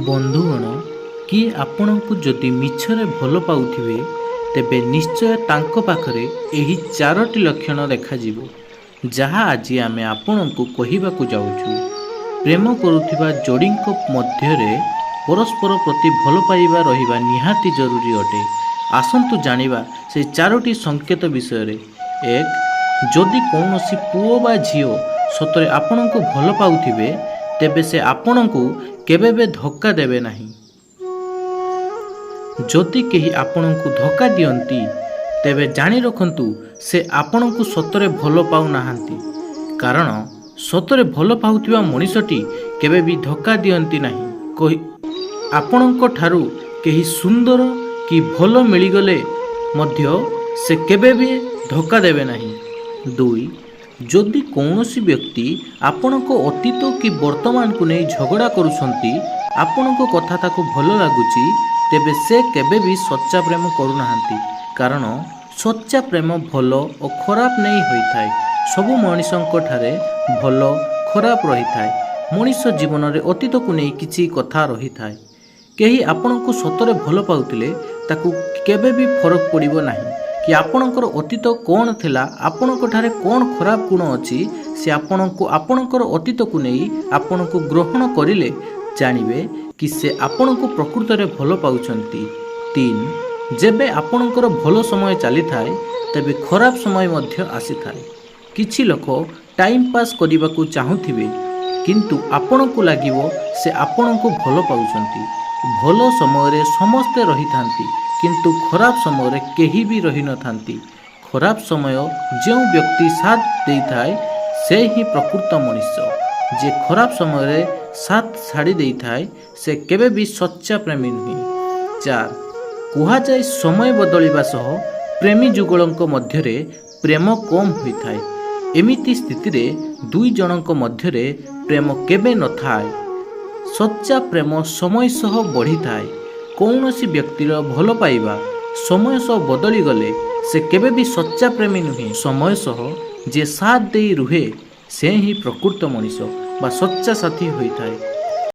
ବନ୍ଧୁଗଣ, କିଏ ଆପଣଙ୍କୁ ଯଦି ମିଛରେ ଭଲ ପାଉଥିବେ, ତେବେ ନିଶ୍ଚୟ ତାଙ୍କ ପାଖରେ ଏହି ଚାରୋଟି ଲକ୍ଷଣ ଦେଖାଯିବ, ଯାହା ଆଜି ଆମେ ଆପଣଙ୍କୁ କହିବାକୁ ଯାଉଛୁ। ପ୍ରେମ କରୁଥିବା ଯୋଡ଼ିଙ୍କ ମଧ୍ୟରେ ପରସ୍ପର ପ୍ରତି ଭଲ ପାଇବା ରହିବା ନିହାତି ଜରୁରୀ ଅଟେ। ଆସନ୍ତୁ ଜାଣିବା ସେହି ଚାରୋଟି ସଂକେତ ବିଷୟରେ। 1, ଯଦି କୌଣସି ପୁଅ ବା ଝିଅ ସତରେ ଆପଣଙ୍କୁ ଭଲ ପାଉଥିବେ, ତେବେ ସେ ଆପଣଙ୍କୁ କେବେ ବି ଧୋକା ଦେବେ ନାହିଁ। ଯଦି କେହି ଆପଣଙ୍କୁ ଧୋକା ଦିଅନ୍ତି, ତେବେ ଜାଣି ରଖନ୍ତୁ, ସେ ଆପଣଙ୍କୁ ସତରେ ଭଲ ପାଉନାହାନ୍ତି। କାରଣ ସତରେ ଭଲ ପାଉଥିବା ମଣିଷଟି କେବେ ବି ଧୋକା ଦିଅନ୍ତି ନାହିଁ। କହି ଆପଣଙ୍କ ଠାରୁ କେହି ସୁନ୍ଦର କି ଭଲ ମିଳିଗଲେ ମଧ୍ୟ ସେ କେବେ ବି ଧୋକା ଦେବେ ନାହିଁ। 2, ଯଦି କୌଣସି ବ୍ୟକ୍ତି ଆପଣଙ୍କ ଅତୀତ କି ବର୍ତ୍ତମାନକୁ ନେଇ ଝଗଡ଼ା କରୁଛନ୍ତି, ଆପଣଙ୍କ କଥା ତାକୁ ଭଲ ଲାଗୁଛି, ତେବେ ସେ କେବେ ବି ସଚ୍ଚା ପ୍ରେମ କରୁନାହାନ୍ତି। କାରଣ ସଚ୍ଚା ପ୍ରେମ ଭଲ ଓ ଖରାପ ନେଇ ହୋଇଥାଏ। ସବୁ ମଣିଷଙ୍କ ଠାରେ ଭଲ ଖରାପ ରହିଥାଏ। ମଣିଷ ଜୀବନରେ ଅତୀତକୁ ନେଇ କିଛି କଥା ରହିଥାଏ। କେହି ଆପଣଙ୍କୁ ସତରେ ଭଲ ପାଉଥିଲେ ତାକୁ କେବେ ବି ଫରକ ପଡ଼ିବ ନାହିଁ କି ଆପଣଙ୍କର ଅତୀତ କ'ଣ ଥିଲା, ଆପଣଙ୍କ ଠାରେ କ'ଣ ଖରାପ ଗୁଣ ଅଛି। ସେ ଆପଣଙ୍କୁ ଆପଣଙ୍କର ଅତୀତକୁ ନେଇ ଆପଣଙ୍କୁ ଗ୍ରହଣ କରିଲେ ଜାଣିବେ କି ସେ ଆପଣଙ୍କୁ ପ୍ରକୃତରେ ଭଲ ପାଉଛନ୍ତି। 3, ଯେବେ ଆପଣଙ୍କର ଭଲ ସମୟ ଚାଲିଥାଏ, ତେବେ ଖରାପ ସମୟ ମଧ୍ୟ ଆସିଥାଏ। କିଛି ଲୋକ ଟାଇମ୍ ପାସ୍ କରିବାକୁ ଚାହୁଁଥିବେ, କିନ୍ତୁ ଆପଣଙ୍କୁ ଲାଗିବ ସେ ଆପଣଙ୍କୁ ଭଲ ପାଉଛନ୍ତି। ଭଲ ସମୟରେ ସମସ୍ତେ ରହିଥାନ୍ତି, କିନ୍ତୁ ଖରାପ ସମୟରେ କେହି ବି ରହିନଥାନ୍ତି। ଖରାପ ସମୟ ଯେଉଁ ବ୍ୟକ୍ତି ସାଥ ଦେଇଥାଏ, ସେ ହିଁ ପ୍ରକୃତ ମଣିଷ। ଯିଏ ଖରାପ ସମୟରେ ସାଥ ଛାଡ଼ି ଦେଇଥାଏ, ସେ କେବେ ବି ସଚ୍ଚା ପ୍ରେମୀ ନୁହେଁ। 4, କୁହାଯାଏ, ସମୟ ବଦଳିବା ସହ ପ୍ରେମୀ ଯୁଗଳଙ୍କ ମଧ୍ୟରେ ପ୍ରେମ କମ୍ ହୋଇଥାଏ। ଏମିତି ସ୍ଥିତିରେ ଦୁଇ ଜଣଙ୍କ ମଧ୍ୟରେ ପ୍ରେମ କେବେ ନଥାଏ। ସଚ୍ଚା ପ୍ରେମ ସମୟ ସହ ବଢ଼ିଥାଏ। କୌଣସି ବ୍ୟକ୍ତିର ଭଲ ପାଇବା ସମୟ ସହ ବଦଳିଗଲେ ସେ କେବେ ବି ସଚ୍ଚା ପ୍ରେମୀ ନୁହେଁ। ସମୟ ସହ ଯିଏ ସାଥ ଦେଇ ରୁହେ, ସେ ହିଁ ପ୍ରକୃତ ମଣିଷ ବା ସଚ୍ଚା ସାଥୀ ହୋଇଥାଏ।